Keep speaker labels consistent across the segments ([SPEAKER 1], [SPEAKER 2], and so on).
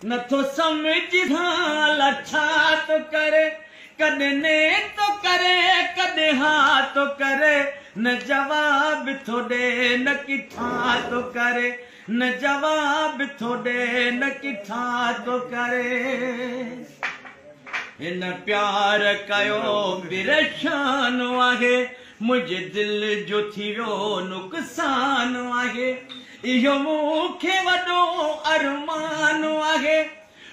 [SPEAKER 1] नथो सम्झी अला छा थो करे। कॾहिं ने थो करे कॾहिं हा थो करे, न जवाब थो ॾे न किथां थो करे, न जवाब थो ॾे न किथां थो करे। हिन प्यार कयो परेशान आहे, मुंहिंजे दिलि जो थी वियो नुक़सान आहे। इहो मूंखे वॾो अरमान आहे,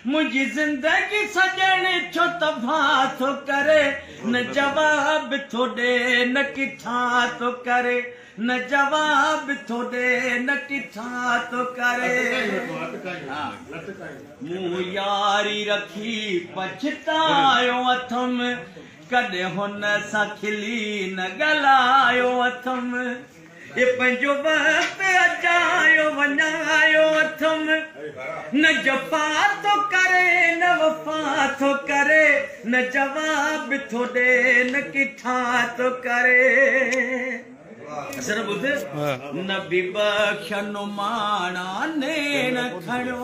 [SPEAKER 1] मुंहिंजी ज़िंदगी सॼण छो तबाह थो करे। न जवाब थो ॾे न किथां थो करे, न जवाब थो ॾे न किथां थो करे। मूं यारी रखी पछतायो अथमि, कॾहिं हुन सां खिली न ॻाल्हायो अथमि। हे पंहिंजो वक़्तु अजायो वञायो अथमि, न जफ़ा थो करे न वफ़ा थो करे, न जवाब थो ॾे न किथां थो करे। असर ॿुध, नबी बख़्श नुमाणा नेण खणियो।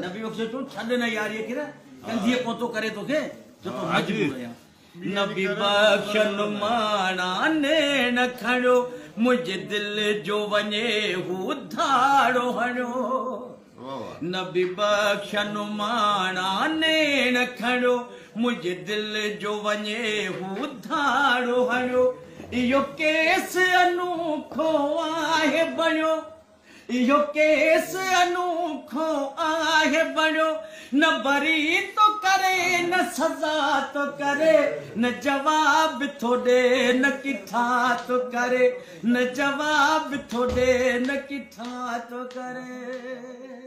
[SPEAKER 1] नबी बख़्श तूं छॾ न यारीअ खे न, कंधीअ कोन थो करे तोखे, छो तूं मजबूर आहियां। नबी बख़्श नुमाणा नेण खणियो, मुंहिंजे दिलि जो वञे हू धाड़ो हणियो। नबी बख़्श नुमाणा नेण खणियो, मुंहिंजे दिलि जो वञे हू धाड़ो हणियो। इहो केस अनोखो आहे बणियो, इहो केस अनोखो आहे बणियो। न बरी थो करे न सज़ा थो करे, न जवाब थो ॾे न किथां थो करे, न जवाब थो ॾे न किथां थो करे।